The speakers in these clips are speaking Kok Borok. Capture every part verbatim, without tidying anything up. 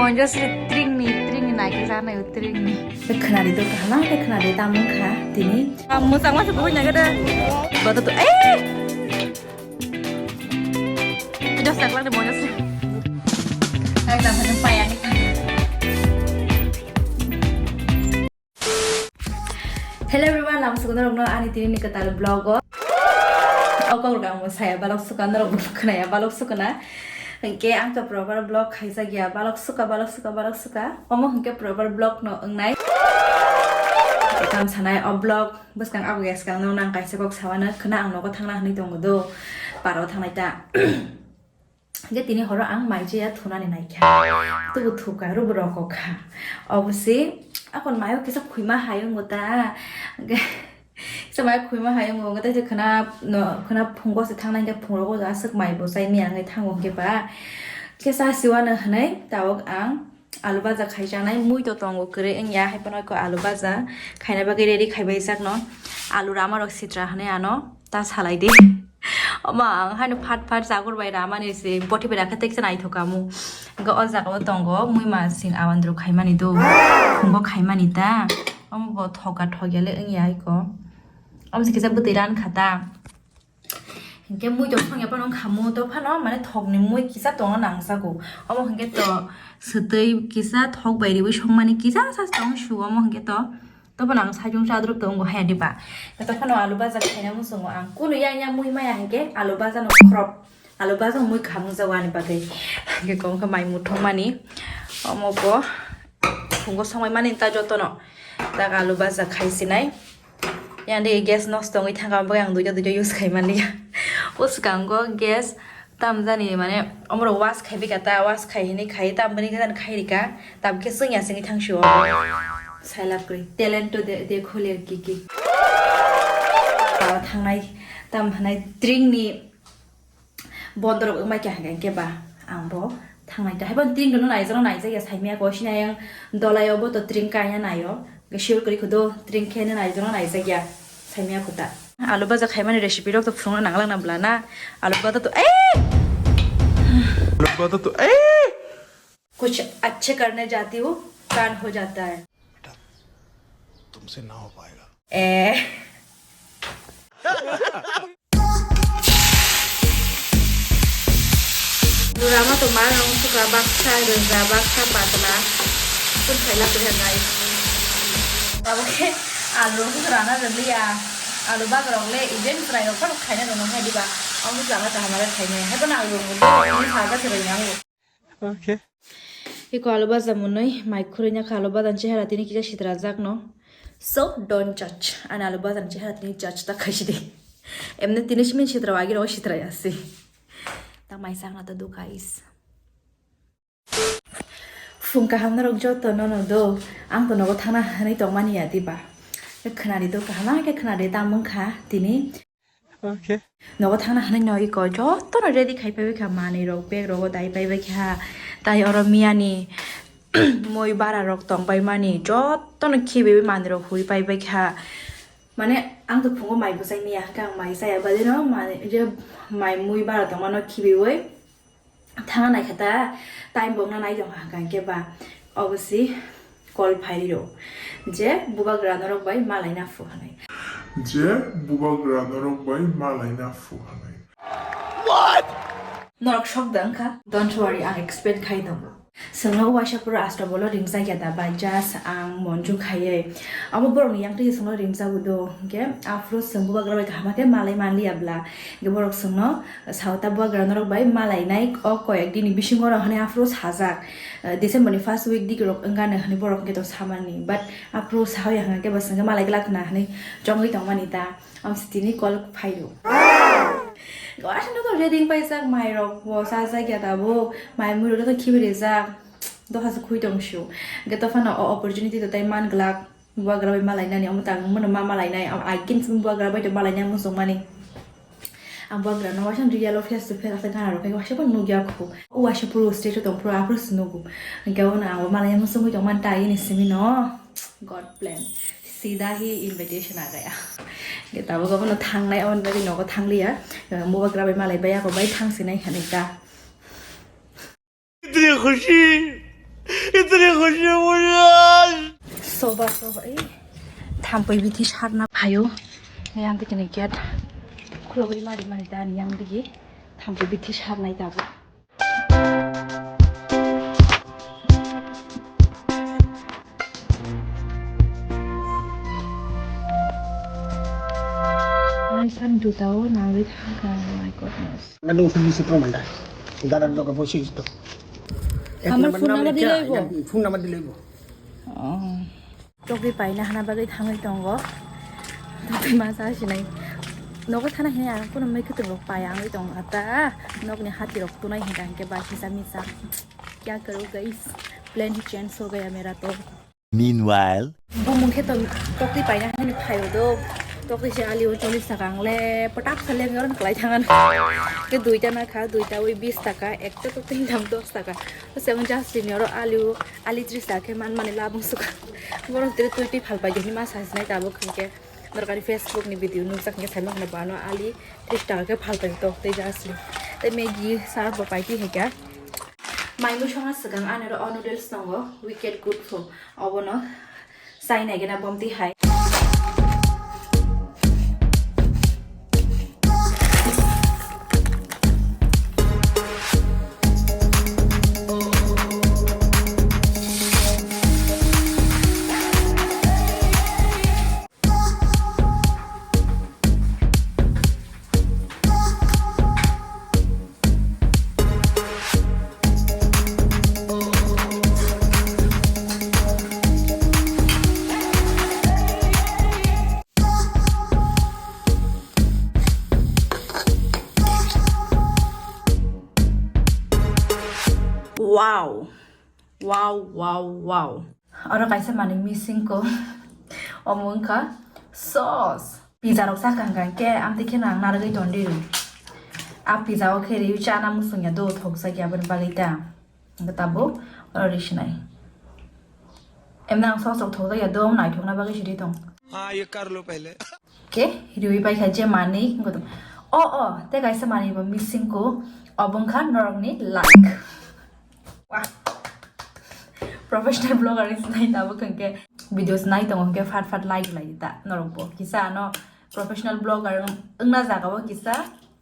Monjasri tringni, tringni naikhe janayo tringni. Khnari do kaham khe khnari tamung kha tini. Mwchangma se buhoi naikhe de. Bodo to, eh! Dos laklak de Monjasri. Ekdam hano payani. Hello everyone, lama suka norokno ani tini ni kwtal vlog o. O kok rok ang bo saya balok suka, norok bo khwnaya balok suka na. Hwnkhe ang to proper vlog khaijak ya, balok suka, balok suka, balok suka. Omo hwnkhe proper vlog no wngnai. Tei tamo sanai o vlog bwskang abo ya swkang no nang kaisa kok sawana khwna ang nogo thangna hwnwi tongo do. Paro thangnai ta. Hingke tini horo ang mai chaya thunani naikha. Tubu thuka, rubu roko kha. Obosi, akon mayo kisa khuima hai wngo ta. Hingke kisa mayo khuima hai wngo, hingke tei khwna, no, khwna phungo se thangnai hingke phungrogo aswk mai bo chai mia wngwi thango hingke ba. Kisa siwano hwnwi tabok ang alu baja khai chanai, mui to tongo kwrwi wngya, hai phano kho alu baja khaina bagwi ready khai bai jak no. Alu rama rok sitra hwnwi ano ta salai di. Omo ang haino phat phat chakur bai ramani se bothibai rakhe teksa naithok amu. Hwnkhe o jaga o tongo muima sin awandru khaimani do. Phungo khaimani ta. Omo bo thoka thokya le wngya iko. Omo se kisa bwtwi ran kha ta. Hwnkhe mui to songya phano wngkha mu to phano mane thokni mui kisa tongo nangjago. Omo hwnkhe to swtwi kisa thok bai riwi songmani kisa sa tong su omo hwnkhe to. Tobo nang sajung chadrop tongo haya diba. Tei tophano alu baja khaina muchungo ang. Kunu ya ya mui maya hinkhe alu baja no khrop. Alu baja mui khamung jago ani bagwi. Hinkhe kok khe mai muthung mani. Omo bo phungo songwi mani ta jotono. Tak alu baja khai sinai. Yang de gas nosto wngwi thangkha bagwi ang duijo duijo use khai manliya. O swkango gas Tamjani mane omorok wash khai bika ta, wash khai hinwi khai ta, bini khe khai rika, tabuk khe chwngya chwngwi thang sio. Sailak kwrwi, talent to de, de khole ki ki. Ba thangnai, tam hanai tringni bondorok wngmai kha hwnkhe ba, ang bo thangnai ta. Haibo tring dono naijak naijak ya saimya ko, sinai ang dolai obo to tring kanya naio. Sure kwrwi khudo, tring khe nini naijak naijak ya, saimya khuta. Alu baja khaimani recipe rok to phunukna nanglang na bla na. Alu baja to, eh! Alu baja to, eh! कुछ अच्छे करने जाती हूँ, कांड हो जाता है। बेटा, तुमसे ना हो पाएगा। Eh. Rama to ma rong suka baksa rwja, baksa patla. Kun khaila kuri ha, guys. Abo khe alu rok rana rwliya. Alu bagrok le even fry rok phano khaina rwno hai diba. Amo jama kaham khe khainai. Hai bono alu rok ni sa da se rwna nango. Okay. Iko alu baja mwnwi mai khurui nangkha, alu baja ni chehara tini kisa sitra jak no. So, don't judge. Ani alu baja ni chehara tini judge ta khaisi di. Emne tini simin sitra wagi ro sitra ya si. Ta mai sakna to do, guys. Phung kaham norok joto no no do. Ang to nogo thangna hwnwi tongmani ya diba. Khwnari do kaham khe khwnari ta mungkha tini. Okay. Nogo thangna hwnwi no iko jotono ready khai phaibai kha, manwi rok bag rogo dai phaibai kha, tai oro miyani mui bara rok tong pai mani jotono khibiwi manwi rok hui phaibai kha. Mane ang to phungo mai bwsai miya, hwnkhe ang mai chaya, badino mane je mai mui bara tongmano khibiwi. Thangna naikha ta, time bo wngna nai tongkha hwnkha hwnkhe ba, obosi call phairiro je bubagra norok bai malaina phu hwnwi. Je bubagra norok bai malaina phu hwnwi. Norok sok da wngkha? Don't worry, ang explain khai tongo. Chwngno uaisa phuru aswk bolo ringjak ya da bai, just ang monjung khaiwi. Abo borokni yang twi chwngno ringjago do, hwnkhe aphuru chwng bubagra bai kaham khe malai manliya bla. Hwnkhe borok chwngno Sao ta bubagra norok bai malainai o koyek dini bisingo rok hwnwi aphuru sajak, eh, December ni first week dik rok wngano hwnwi borok hwnkhe to samani, but aphuru sahoya hwnkhe bo chwngkhe malai glak khna hwnwi chongwi tongmani ta, amsi tini call phaio. Aswk no to ready paijak, mai rok bo chajak ya tabuk, mai mui rok to khibi rijak, doha se khui tong sio, hwnkhe to phano o opportunity to tai man glak. Bubagra bai malainani, omo tang mano ma malainai, am, I can bubagra bai to malainai muchung mani. Ang bubagra no waisa real o face to face asa gana rok waisa bo nugya khu. O waisa phuru stage o tong phuru aphuru se nugu. Hwnkhe omo ang bo malainai muchungwi tong mani ta ini simi no. God plan. Sida hi invitation agaya. Hwnkhe tabuk omo no thangnai, omo bagwi nogo thangliya. Bubagra bai malai bai ako bai thang sinai hinwi ta. इतनी खुशी, Soba, soba, eh. Thampui bithi sarna phaio. Yang dikini gate khulogwi mari mari dan yang digi. Thampui bithi sarnai tabuk. Naisan jutao nangwi thangkha, my goodness. Nang phone ni sitro manda. Daran logo bosi isto. Amar phone number dilaibo. Phone number dilaibo. Oh. Tokti paina hana bagwi thangwi tongo. Tokti masa sinai. Nogo thana hinwi ang kuno mai kutu rok pai angwi tongo ata. Nokni hati rok tunai hinka hinke ba kisa misa. Kya karo guys? Plan hi change ho gaya mera to. Meanwhile. Bumung khe to tokti paina hinwi phaio do. Tokti se ali o chollish taka ang le patak sa le mi oron klai thangan. Ke duita na kha, duita wi bis taka, ekta tokti dam dos taka. Seven just ni oro ali o Ali tris taka khe man mani labung suka. Borok tiri twi twi phal pai di hinma sajinai tabuk hinkhe norokni Facebook ni video nukjak hinkhe saimang hwnba ano ali tris taka khe phal pai tok tei jasli. Tei Maggi surf bo pai twi hinkhe. Mai musongna swkang ani oro o noodles tongo, Wicked Good Food. Obono sai nai gena bomti hai. Wow. Wow, wow, wow. Oro kaisa manwi missing ko. Omo wngkha sauce. Pizza rok sakha hwnkha khe amtwi kheno ang narwgwi tongdi. A pizza o khe riwi chana muchungya do thokjakya aboni bagwi ta. Hwnkhe tabuk oro risinai. Emno ang sauce rok thokjakya do naithokna bagwi siri tong. हाँ, ये कर लो पहले। Khe riwi paikha je manwi wngkha to. O, o, tei kaisa manwi bo missing ko. Obo wngkha norokni luck. Wah. Professional vlogger ni sinai tabuk hwnkhe videos nai tongo hwnkhe fat fat like lai di ta norok bo. Kisa ano professional vlogger wng-, wngna jaga o kisa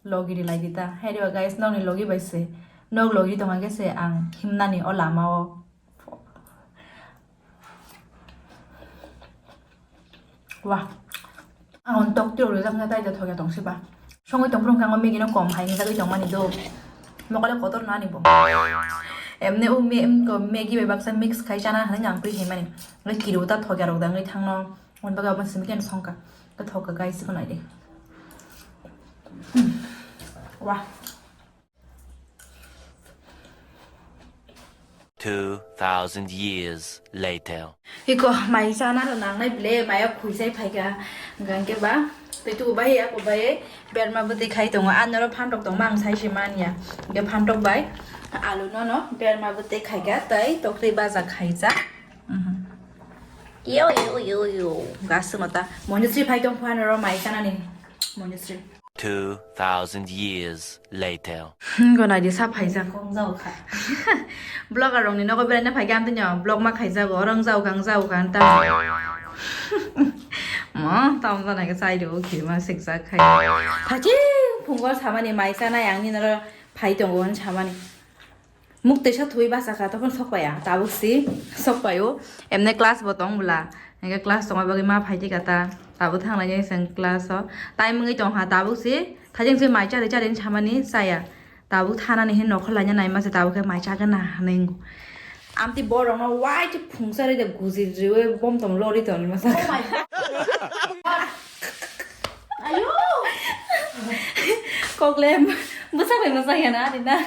logi ri lai di ta. Hai riba guys, nokni logi bai se. Nok logi tongkha khe se ang himnani o lama o. Wah. Ang tok tiro rijak na tai da thokya tong siba. Songwi tong prung kang Maggi no kom hai ni jagwi tong mani do. Mokole kotor na ni bo. Emne o me-, em ko Maggi bai baksa mix khai chana hani nang pri hai mani. Ngai kiro ta thokya rok da ngai thang no. Mon baga ban simi ken songka. Ta thokka guys ko nai de. Hmm. Wah. Two thousand years later. Iko mai chana rw nangnai bile, maya khuisai phaikha. Hwnkhe ba, tei tuku bai, ako bai, berma bwtwi khai tongo. Ani oro phantok tongma ang sai se manya. Hwnkhe phantok bai, alu nono berma bwtwi khaikha, tei toktwi baja khaijak. Mhm. Yo, yo, yo, yo. Gaswk no ta. Monjusri phai tong phano ro mai chanani. Monjusri. Two thousand years later. Go nai di sa phaijak. Kong jao kha. Vlogger rok ni nogo beraina phai khe amtwi no vlog ma khaijago. Oro wng jao kha, wng jao kha, wng ta. Mo, tam jana khe chai rw, khirma sikjak khai. Phaching phungo samani mai chanai ang ni noro phai tongo hwn samani. Muk teisa thwi bachakha, tokon sokpaiya, tabuk si sokpaio. Emne class bo tong bwla, hingke class tongma bagwi ma phai tikha ta, tabuk thanglai nai chwng class o. Time wngwi tongkha, tabuk si thajeng si mai chari chari samani chaya. Tabuk thanani hin nokho laina naima se, tabuk khe mai chagwna hinwi. Amtwi borokno white phungsa ride guji riwi bom tom lori ton masa. Oh my God. Ayo. Koklem bwsa bai masa ya na, ari na.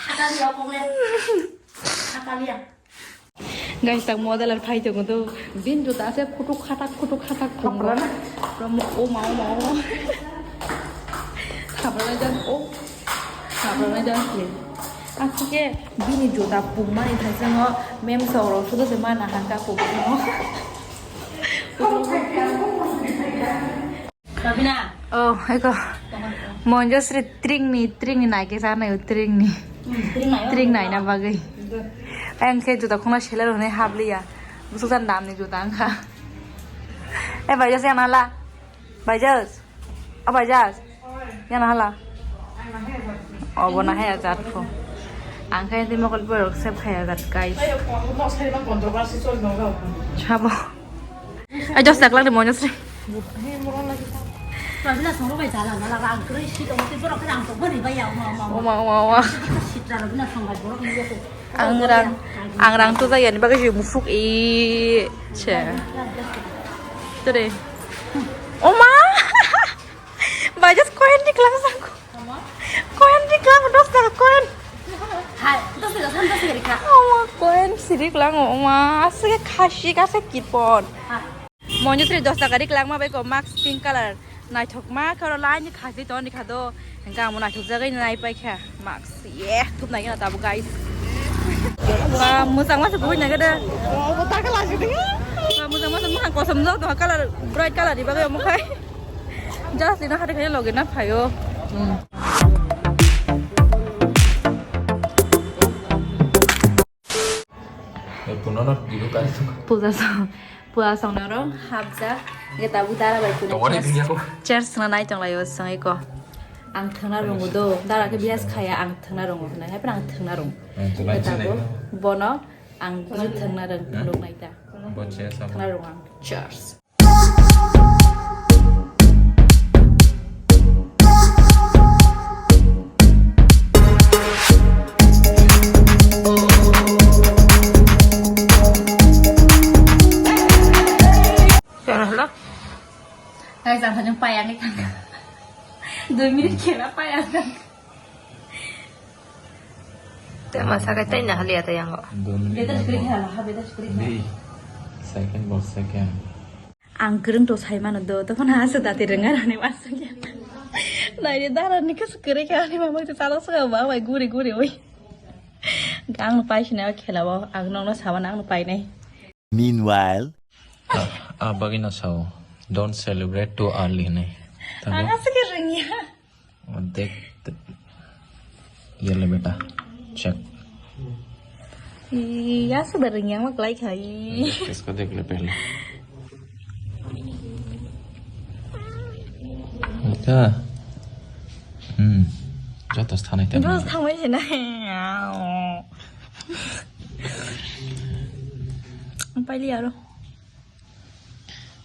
Hakaliya problem. Hakaliya. Guys, tak model ar phai tongo to. Bin juta ase phutuk khatak, phutuk khatak tongo. Thaprana? From o ma, o ma, o ma. Thaprana jan, o. Thaprana jan khe. Asike bini juta pungmani thaisango mem saurok sudo se mana hangka pungmo. Babina. Oh, eko. Monjosri tringni, tringni naike sanai o tringni. Hmm, tring nai o. Tring naina bagwi. Ang khe juta khuna seller hwnwi habliya. Bwswk jan damni juta wngkha. Eh, Baijas, yana hala. Baijas. O Baijas. Yana hala. Obo na haya jat kho. Ang khe tei mokol borok sep khaya jat, guys. Sabo. Ai, dos tak lang de mono sri. Uma, uma, uma. Ang rang, ang rang tu jaya ni bagwi musuk i che. Tore. Oma. Bajas koin di kelang sangko. Koin di kelang dos tak koin. Hai, dos tak, dos tak rikha. Oma koin siri kelang oma. Asik khasi kasa kipon. Hai. Monjusri dos taka ri kwlangma bai ko mask pink color. Naithokma khe oro line ni khasi ton rikha do. Hingke amo naithok jagwi nai paikha mask. Ye, thup nai gana tabuk, guys. Ba, mwchangma se buhoi nai gada. Ba, mwchangma se mwkhang kosom jok tongkha color, bright color ni bagwi omo khai. Just ino hati khai logi na phaio. Hmm. Eh, punono digo kari tu. Puja song, puja song na rong hapja. Nge tabu dara bai puno. Tongani chairs, bini ako. Chairs na nai tong layo song iko. Ang thangna rungu do. Dara ke bias khaya ang thangna rungu. Na hai ang thangna rung. Ang thangna nge tabu rungu. Bono ang thangna rung. Hah? Rung nai ta. Bo chairs apa? Thangna rung ang. Chairs. Hello? Guys, ang hajong payang ikan. Dua minit kira payang kan. Te masa kai tai na halia tai yango. Dua minit. Beta sekali hala, ha, beta sekali hala. Di. Second, boss second. Ang kwrwng to sai mano do, tokon ha se dati rwnga rani masa kya. Nai re dara ni kas kwrwng kya ni mama te talo sa ba bai guri guri oi. Ang pai sina khela bo, ang nong no sawan ang pai nai. Meanwhile. Ah, ah, bagina sao. Don't celebrate too early nai. Ang asa ke rengya. Oh, dek, dek. Ye le beta. Check. Iya, sudah rengya mak lai khai. Isko dek le pehle. Ika. Hmm. Joto thanai thanai. Joto thanai thanai. Ang pai liya ro.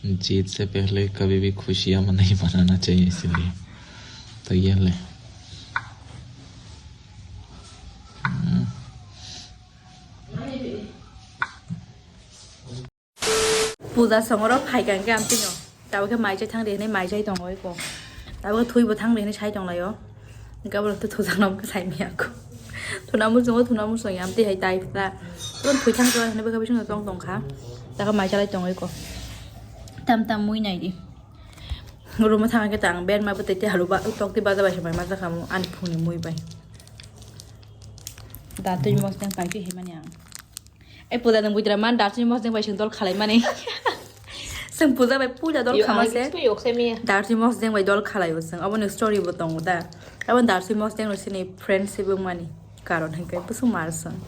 जीत से पहले कभी भी खुशियां नहीं मनाना चाहिए, इसलिए। तो ये ले। Hmm. Puja songoro phai kang khe amtino. Tabuk khe mai chai thang de hinui mai chai tongo eko. Tabuk khe thwi bo thang de hinui sai tong laio. Hingke abo rok tei thujakno bo sai maya kho. Thuna muchungo, thuna muchung ya, amtwi hai tai ta. Tun thwi thang thang hinui bwkha bising tong tong kha. Taka mai chalai tongo eko. Tam tam mui nai di. Room o thang khe tang bed ma bwtwi tei halu ba tok twi baja bai se mai ma jakha mo ani phungni mui bai. Da twi mos tang pai twi himani ang. E puja nwng buitra man darchini mosdeng bai chwng dol khalai mani. Chwng puja bai puila dol khama se. Darchini mosdeng bai dol khalai o chwng. Abo ni story bo tongo da. Abo darchini mosdeng no sini friendship wng mani. Karon hingke bwswk mar chwng.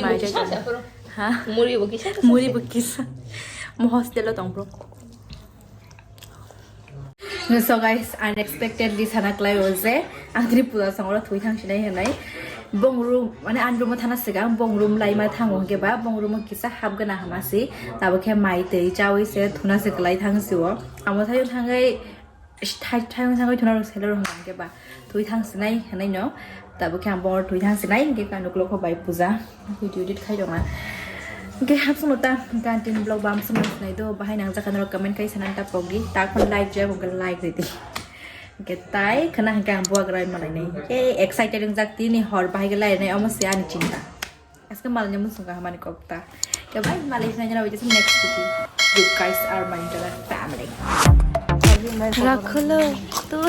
Mai jai jai. Ha? Muri bo kisa. Muri bo kisa. Mo hostel o tong bro. So guys, unexpectedly sana klai o je ang tini puja songoro thwi thang sinai hinai. Bong room, mane an room o thana siga, bong room lai ma thango hingke ba, bong room o kisa hap gana hama si, tabo khe mai twi chawi se thuna se klai thang si o. Amo thayo thangai, thai, thai thangoi thuna rok selo rok hingke ba. Twi thang sinai hinai no. Tabuk khe ang bongor twi thang sinai, hingke kanu uklok kho bai puja. Video edit khai tonga. Hingke hapsung ta, hingke ang tini vlog bam sung sinai do, bahai nang jaka norok comment kai sanan ta pogdi, ta khon like jai, hingke like ridi. Hingke tai, khana hingke ang buag rai malai nai. Hingke excited wng jak tini hor bahai khe lai nai, omo se ani chinta. Aske malai nai musung ka hamani kok ta. Hingke bai malai sinai jana wajah next video. You guys are my entire family. Rakholo, tu.